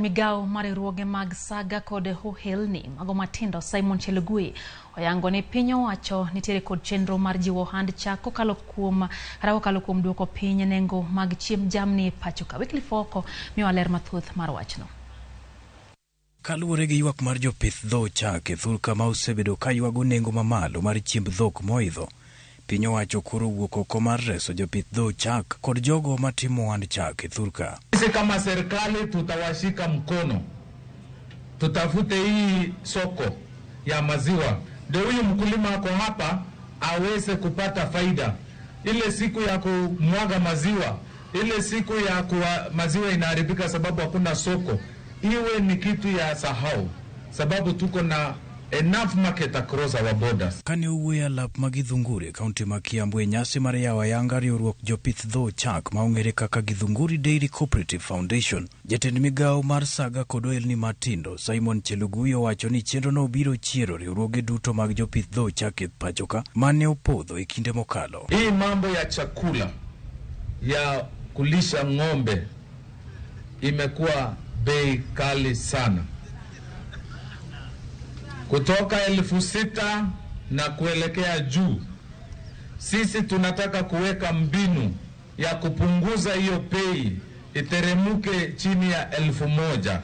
Jatend migawo mar riwruoge mag saga kod ohelni mago matindo Simon Chelugui oyango ni piny owacho nitiere kod chenro mar jiwo ohand chak kokalo kuom kata kokalo kuom duoko piny nengo mag chiemb jamni e pacho ka. Wycliffe Oko miyowa ler mathoth mar wachno. Kaluwore gi ywak mar jopith dho chak e thurka ma osebedo ka ywago nengo mamalo mar chiemb dhok moidho, piny owacho koro owuok oko mar reso jopith dho chak kod jogo matimo ohand chak e thurka. Sisi kama serikali tutawashika mkono, tutafute hii soko ya maziwa, ndio huyu mkulima ako hapa aweze kupata faida. Ile siku ya kumwaga maziwa, ile siku ya kuwa maziwa inaharibika sababu hakuna soko, iwe ni kitu ya sahau, sababu tuko na enough market across our borders. Kane owuoyo e alap ma Githunguri e kaunti ma Kiambu e nyasi mar yawo ayanga riwruok jopith dho chak ma ong'ere kaka Githunguri Dairy Cooperative Foundation, jatend migawo mar saga kod ohelni matindo Simon Chelugui owacho ni chenrono biro chiero riwruoge duto mag jopith dho chak e pachoka mane opodho e kinde mokalo. Hii mambo ya chakula ya kulisha ng'ombe imekuwa bei kali sana, kutoka 6,000 na kuelekea juu. Sisi tunataka kuweka mbinu ya kupunguza hiyo bei iteremuke chini ya 1,000.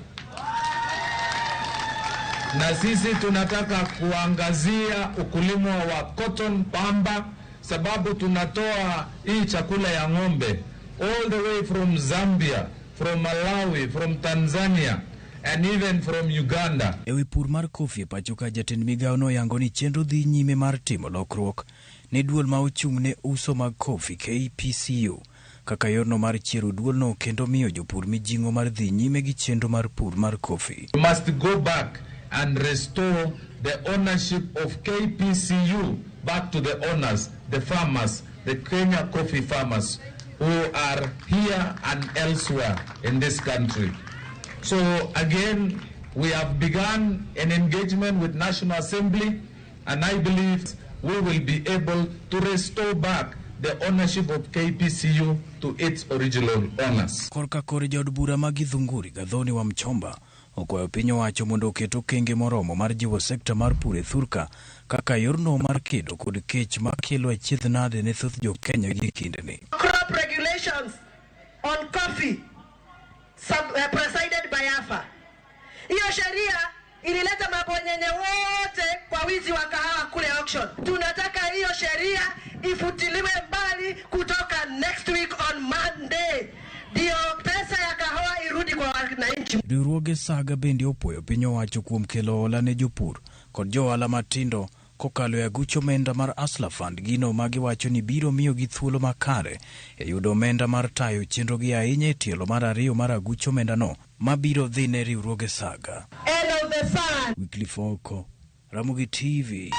Na sisi tunataka kuangazia ukulima wa cotton pamba, sababu tunatoa hii chakula ya ng'ombe all the way from Zambia, from Malawi, from Tanzania and even from Uganda. E wi pur mar kofi e pacho ka, jatend migawo noyango ni chenro dhi nyime mar timo lokruok ne duol ma ochung' ne uso mag kofi KPCU kaka yorno mar chiero duolno kendo miyo jopur mijing'o mar dhi nyime gi chenro mar pur mar kofi. We must go back and restore the ownership of KPCU back to the owners, the farmers, the Kenya coffee farmers who are here and elsewhere in this country. So again, we have begun an engagement with National Assembly, and I believe we will be able to restore back the ownership of KPCU to its original owners. Korka kore jaod bura ma Githunguri Gathoni wa Mchomba okwayo piny owacho mondo oket okenge moromo mar jiwo sekta mar pur e thurka kaka yorno mar kedo kod kech makelo achiedh nade ne thoth jo Kenya gi kindeni. Crop regulations on coffee presided by AFA. Hiyo sheria ilileta mabonyenye wote kwa wizi wa kahawa kule auction. Tunataka hiyo sheria ifutiliwe mbali kutoka next week on Monday, ndio pesa ya kahawa irudi kwa wananchi. Riwruoge saga bende opuoyo piny owacho kuom kelo hola ne jopur kod jo ohala matindo kokalo e aguch omenda mar Hustler Fund, gino ma giwacho ni biro miyogi thuolo makare e yudo omenda mar tayo chenrogi ahinya e tielo mar ariyo mar aguch omendano mabiro dhi ne riwruoge saga. End of the fund. Wycliffe Oko, Ramogi TV.